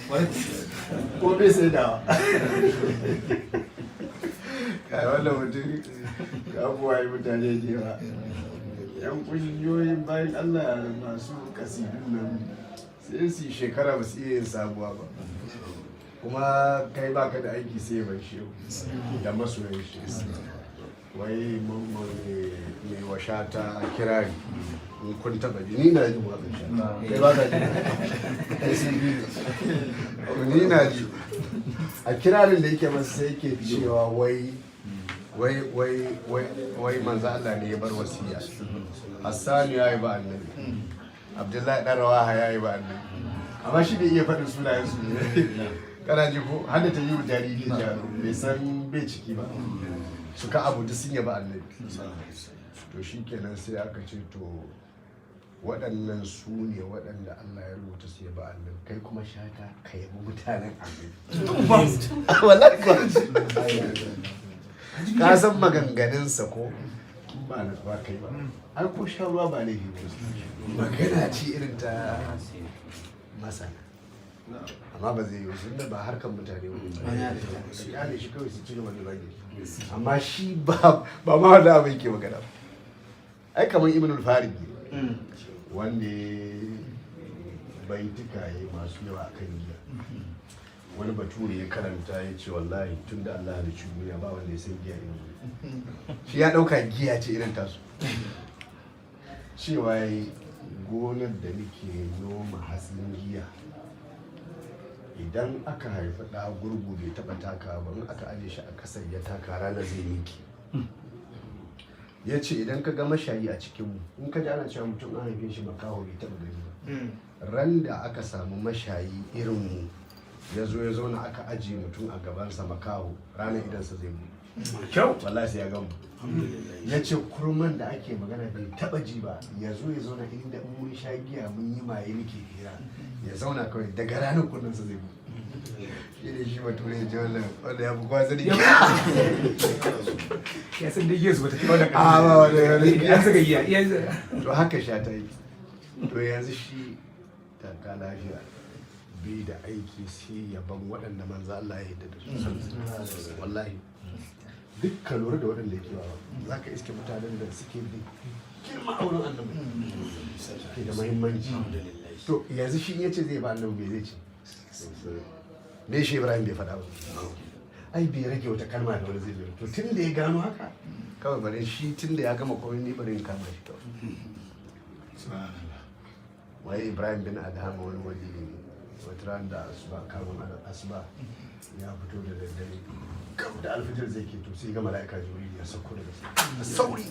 Ko bai sai da kai wannan mutum kabuwa yi mutane ke ba yan kungiyoyin bayan Allah masu kasidun nan, sai su yi shekara ba su iya yin sabuwa ba. Kuma kai baka da aiki sai ban shehu da masoyan shi. Wai mai washa ta kirari, in kun taba ji, ni na jin waƙar Shata. Kai ba ka ji? Kai sun bi ni na ji. A kirarin da yake masa, sai yake cewa wai wai wai wai wai manzo Allah ne ya bar wasiya. Hassanu ya yi ba Annabi, Abdullahi dan Rawaha ya yi ba Annabi, amma shi bai iya faɗin sunayen su ne. Kana ji ko? Har da ta yi jariri jaro bai san bai ciki ba, suka abu duk sun yaba Annabi. To shi kenan, sai aka ce to waɗannan su ne waɗanda Allah ya rubuta su yaba Annabi. Kai kuma Shata, ka yabi mutanen Annabi. Wallahi kuwa, ka san maganganunsa ko ba na ba kai ba, ai ko sha ruwa ba laifi ba. Magana ce irin ta masana, amma ba zai yi sun da ba harkan mutane ba, su kyale shi kawai su ci gaba da zage. Amma shi ba ma wanda abu yake magana ba. Ai kamar Ibn al-Farid ne, wanda baituka ya masu yawa akan giya. Wani bature ya karanta, ya ce wallahi tun da Allah halicci duniya ba wanda ya san giya irin shi. Ya dauka giya ce irin tasu. Cewa yi gonar da nake noma hatsin giya, idan aka haifi ɗa gurgu bai taɓa taka ba, in aka aje shi a ƙasar ya taka, ranar zai miki. Ya ce idan ka ga mashayi a cikinmu, in ka ji ana cewa mutum an haife shi makaho bai taɓa gani ba, ran da aka samu mashayi irinmu ya zo ya zauna, aka ajiye mutum a gabansa makaho, ranar idansa zai buɗe. Kyau. Wallahi sai ya gamu. Ya ce kurman da ake magana bai taba ji ba, ya zo ya zauna inda in mun sha giya mun yi maye muke hira, ya zauna kawai, daga ranar kunnensa zai buɗe. Shi ne shi bature ya ce wannan wanda ya fi kwa sani. Ya san dai Yesu bata kai wannan. A ba wani wani. Ya saka giya ya. To haka Shata yi. To yanzu shi taka lafiya, bai da aiki sai yaban waɗanda manzo Allah ya yarda da su. Wallahi duk ka lura da waɗanda yake wa, za ka iske mutanen da suke da girma a wurin Annabi, suke da muhimmanci. To yanzu shi in yace zai ba Annabi, bai zai ce me? Shi Ibrahim bai faɗa ba, ai bai rage wata kalma da wani zai zo. To tun da ya gano haka, kawai bare shi, tun da ya gama komai, ni bari in kama shi kawai. Wai Ibrahim bin Adham, wani waje ne, wata ran da asuba, kamun asuba ya fito da daddare, gab da alfijir zai keto, sai ga mala'ika Jibril ya sauko daga sama da sauri.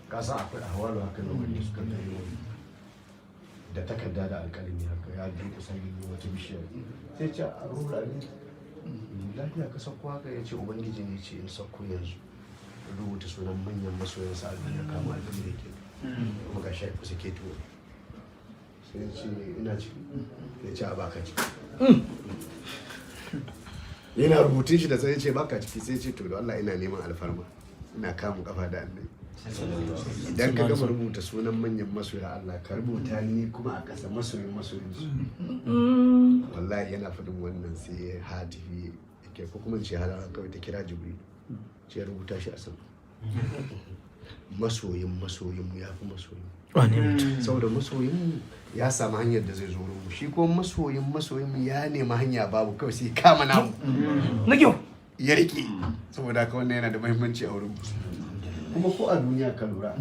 Ka san akwai ahwalu haka na wani suka tare wani da takarda da alƙalami haka, ya durƙusa gindin wata bishiyar, sai ce a rura ne lafiya ka sauko haka? Ya ce Ubangiji ne ce in sauko yanzu rubuta sunan manyan masoyansa a duniya kama alfijir yake, kuma ga shi kusa keto. Sai ya ce ina ciki? Ya ce a baka ciki. Yana rubutun shi da sai ya ce baka ciki. Sai ya ce to da Allah ina neman alfarma, ina kamun kafa da Annabi, idan ka gama rubuta sunan manyan masoya Allah, ka rubuta ni kuma a ƙasa, masoyin masoyin su. Wallahi yana faɗin wannan, sai hatifi yake ko kuma in ce halara kawai ta kira Jibril, ce ya rubuta shi a sama, masoyin masoyin mu ya fi masoyin. Wane mutum? Saboda masoyin mu ya samu hanyar da zai zo wurin mu, shi ko masoyin masoyin mu ya nemi hanya babu, kawai sai kama namu Na kyau. ya rike. Saboda haka wannan yana da muhimmanci a wurin mu. Kuma ko a duniya ka lura,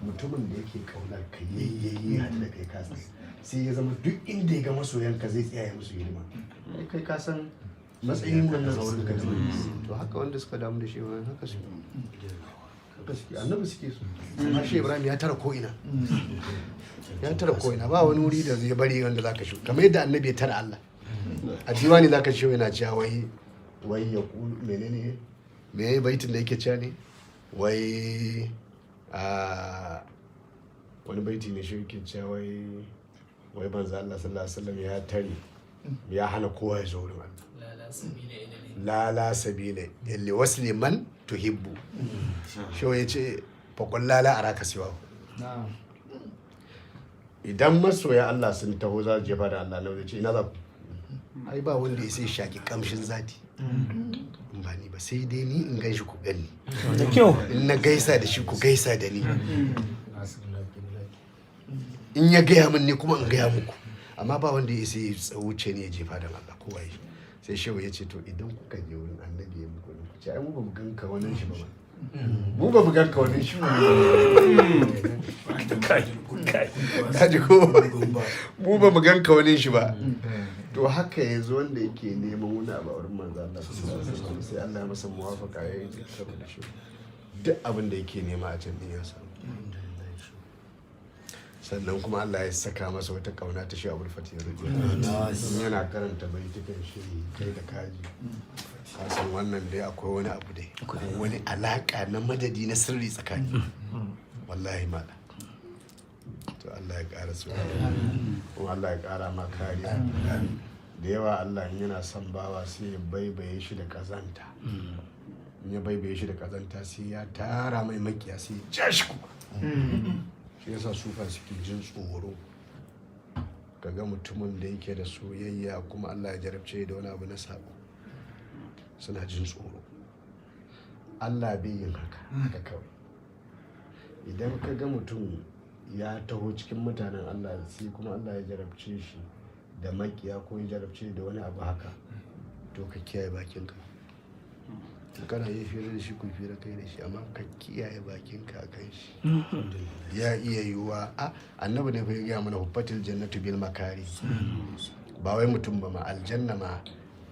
mutumin da yake kaunar ka yayyaye har da kai kasa, sai ya zama duk inda ya ga masoyanka zai tsaya ya musu hidima. Ai kai ka san matsayin wannan a wurin ka da. To haka wanda suka damu da shi ma haka su, haka suke, Annabi suke so. Amma shi Ibrahim ya tara ko ina, ya tara ko ina, ba wani wuri da zai bari wanda zaka shi. Kamar yadda Annabi ya tara Allah a diwani, zaka ce yana cewa wai wai ya ku menene, me baitin da yake cewa ne? Wai a wani baiti ne shi yake cewa wai wai manzo Allah sallallahu alaihi wasallam ya tare, ya hana kowa ya zo wurin Allah. La la sabila ila la la sabila illi wasli man tuhibbu. Shi ya ce faqul la la araka siwa. Idan masoya Allah sun taho za su jefa da Allah, na zai ce ina za ku? Ai ba wanda ya sai shaki kamshin zati in ba ni ba, sai dai ni in ganshi ku gani. Da kyau. In na gaisa da shi ku gaisa da ni, in ya gaya min ne kuma in gaya muku, amma ba wanda ya sai ya wuce ne ya jefa da Allah kowa ya. Sai shehu ya ce, to idan kuka je wurin annabi ya muku, ku ce ai mu ba mu ganka wannan shi ba ma, mu ba mu ganka wannan shi ba. Kai kai. Ka ji ko? Mu ba mu ganka wani shi ba. To haka yanzu wanda yake neman wani abu a wurin manzo Allah sallallahu alaihi wasallam, sai Allah ya masa muwafaka ya yi saboda shi duk abin da yake nema a can din ya samu. Sannan kuma Allah ya saka masa wata kauna ta shi Abul Fatih radiyallahu anhu. Yana karanta baitukan shi, kai da kaji ka san wannan dai akwai wani abu dai, wani alaka na madadi na sirri tsakani, wallahi mala. To Allah ya ƙara soyayya kuma Allah ya ƙara ma kariya. Da yawa Allah in yana son bawa sai ya baibaye shi da kazanta. In ya baibaye shi da kazanta sai ya tara mai makiya, sai ya ja shi kuma. Shi yasa sufa suke jin tsoro kaga mutumin da yake da soyayya kuma Allah ya jarabce da wani abu na sabo, suna jin tsoro. Allah bai yin haka haka kawai. Idan ka ga mutum ya taho cikin mutanen Allah sai kuma Allah ya jarabce shi da makiya ko ya jarabce da wani abu haka, to ka kiyaye bakinka. In kana yi fira da shi, ku fira kai da shi, amma ka kiyaye bakinka a kan shi. Ya iya yiwuwa a annabi ne fa ya gaya mana huffatil jannatu bil makari. Ba wai mutum ba ma, aljanna ma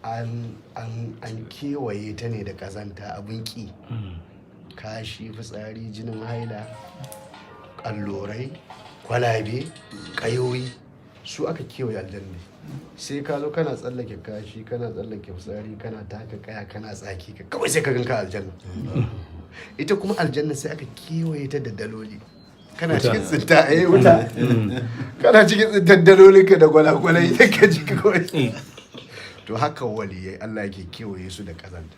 an kewaye ta ne da kazanta, abin ki, kashi, fitsari, jinin haila, allurai, kwalabe, kayoyi, su aka kewaye aljanna. Sai ka zo kana tsallake kashi, kana tsallake fitsari, kana taka kaya, kana tsaki, ka kawai sai ka ganka aljanna. Ita kuma aljanna sai aka kewaye ta da daloli. Kana cikin tsinta a wuta, kana cikin tsintar dalolinka da gwalagwalai, sai ka ji kawai. To haka waliyai Allah yake kewaye su da kazanta.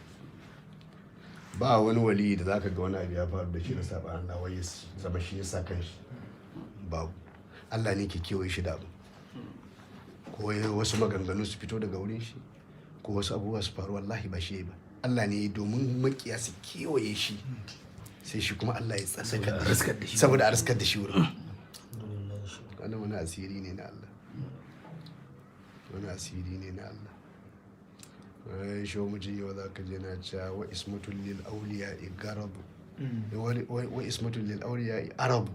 Ba wani waliyi da zaka ga wani abu ya faru da shi na saba Allah wai ya zama shi ya sa kanshi, babu. Allah ne ke kewaye shi da abu, ko wasu maganganu su fito daga wurin shi, ko wasu abubuwa su faru, wallahi ba shi ba, Allah ne. Domin makiya su kewaye shi, sai shi kuma Allah ya tsallakar da shi saboda a riskar da shi wurin. Wannan wani asiri ne na Allah, wani asiri ne na Allah. Wai shi mutum yau za ka je na cewa wa ismatul lil awliya garabu, wa ismatul lil awliya arabu,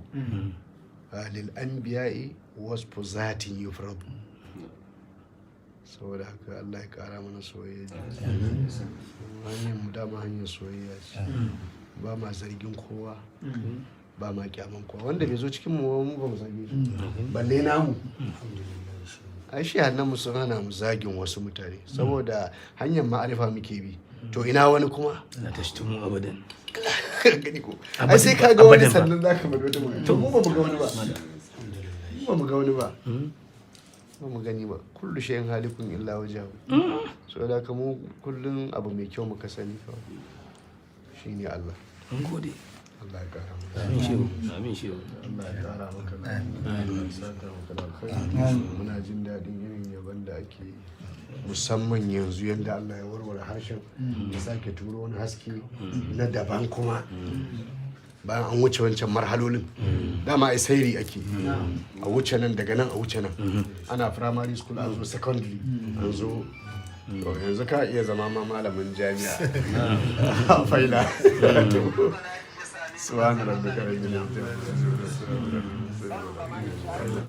lil anbiya'i wasfu zatin yufradu. Saboda haka Allah ya kara mana soyayya. Hanyar mu dama hanyar soyayya ce. Ba ma zargin kowa, ba ma kyaman kowa. Wanda bai zo cikin mu mu ba mu zarge shi, balle namu. Ai shi hannun mu sun hana mu zagin wasu mutane saboda hanyar ma'arifa muke bi. To ina wani kuma? La tashtumu abadan. Gani ko? Ai sai ka ga wani Abadan ba. sannan zaka faɗi wata magana. To mu ba mu ga wani ba, mu ba mu ga wani ba, ba mu gani ba. Kullu shay'in halikun illa wajhahu. So da haka mu kullun abu mai kyau muka sani kawai, shine Allah. Mun gode. Allah ya kara maka. Amin shehu, amin shehu. Allah ya kara maka lafiya. Allah ya saka maka da alkhairi. Muna jin daɗin irin yabon da ake yi, musamman yanzu yadda Allah ya warware harshen, ya sake turo wani haske na daban kuma bayan an wuce wancan marhalolin. Dama ai sairi ake, a wuce nan, daga nan a wuce nan. Ana primary school an zo secondary, an zo, to yanzu ka iya zama ma malamin jami'a a faila. Subhana rabbika rabbil izzati amma yasifun.